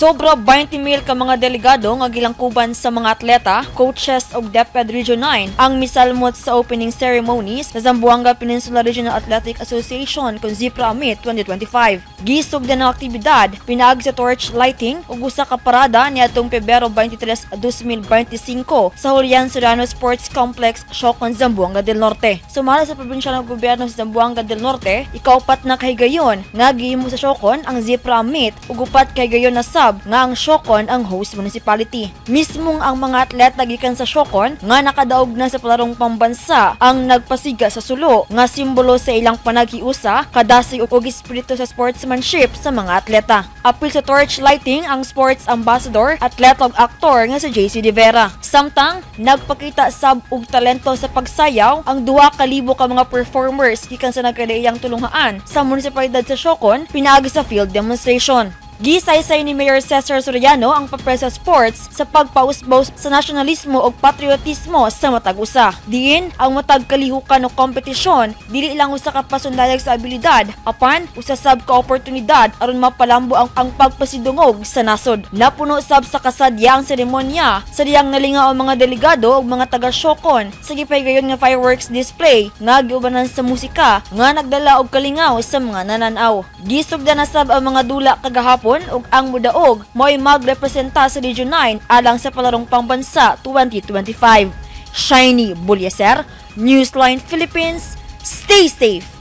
Sobra 20 mil ka mga delegado nga gilangkuban sa mga atleta, coaches ug DepEd Region 9 ang misalmot sa opening ceremonies sa Zamboanga Peninsula Regional Athletic Association kung ZPRAA Meet 2025. Gisugdan ang aktibidad pinaagi sa torch lighting ug usa ka parada niadtong Pebrero 23, 2025 sa Julian Serrano Sports Complex, Siocon, Zamboanga del Norte. Sumala sa probinsyal ng gobyerno sa Zamboanga del Norte, ikaupat na kahigayon nga gihimo sa Siocon ang ZPRAA Meet ug upat kahigayon na sab nga ang Siocon ang host municipality. Mismong ang mga atleta gikan sa Siocon nga nakadaog na sa palarong pambansa ang nagpasiga sa sulo nga simbolo sa ilang panaghiusa, kadasig ug espiritu sa sportsmanship sa mga atleta. Apil sa torch lighting ang sports ambassador, atleta ug aktor nga si JC De Vera. Samtang nagpakita sab og talento sa pagsayaw ang 2,000 ka mga performers gikan sa nagkadaiyang tulunghaan sa munisipalidad sa Siocon pinaagi sa field demonstration. Gisaysay ni Mayor Cesar Soriano ang papel sa sports sa pagpausbaw sa nasyonalismo ug patriotismo sa matag usa. Diin ang matag kalihukan o kompetisyon dili lang usa ka pasundayag sa abilidad apan usa sab ka oportunidad aron mapalambo ang pagpasidungog sa nasod. Napuno sab sa kasadya ang seremonya sa diyang nalingaw ang mga delegado ug mga taga Siocon sa gipahigayon nga fireworks display nga giubanan sa musika nga nagdala og kalingaw sa mga nananaw. Gisugdan na sab ang mga dula kagahapon ug ang mudaog mo'y magrepresenta sa Region 9 alang sa palarong pambansa 2025. Shiny Bulyaser, Newsline Philippines, stay safe.